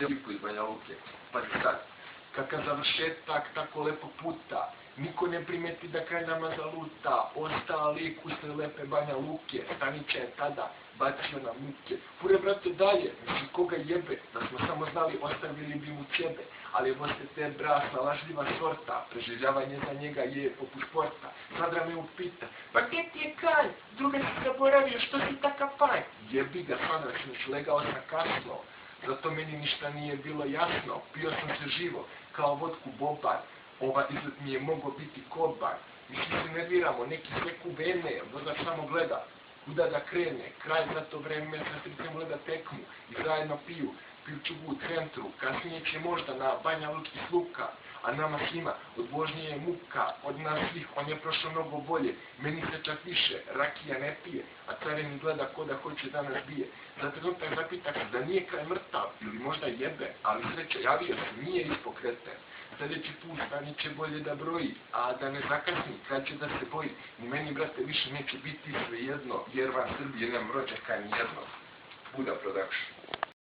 Seliku iz Banja Luke. Pazi sad, kakav završetak, tako lepo puta. Niko ne primeti da kraj nama zaluta. Ostali kusne lepe Banja Luke. Stanića je tada bacio na muke. Fure, brate, dalje, misli koga jebe. Da smo samo znali, ostavili bi mu ćebe. Ali evo se te brasna, lažljiva sorta. Preživljavanje za njega je poput športa. Sadra me upita, pa gdje ti je kanj? Druga si zaboravio, što si takav panj? Jebi ga, Sadra, sinoć legao sam kasno. Zato meni ništa nije bilo jasno. Pio sam se živo, kao vodku Boban. Ova izlet mi je mogao biti koban. Mi se nerviramo, neki sve kuvene, vozač samo gleda kuda da krene. Kraj za to vreme sa srcem gleda tekmu i zajedno piju čugu u centru. Kasnije će možda na Banja Luki sluka, a nama svima od vožnje je muka. Od nas svih on je prošao mnogo bolje. Meni se čak više rakija ne pije, a careni gleda ko da hoće da nas bije. Za trenutak zapita se da nije kraj mrtav ili možda jebe, ali sreća, javio se, nije ispokreten. Sljedeći put Stanić će bolje da broji, a da ne zakasni, kad će da se boji. Ni meni, brate, više neće biti svejedno, jer van Srbije nemam rođaka nijedno. Buda Production.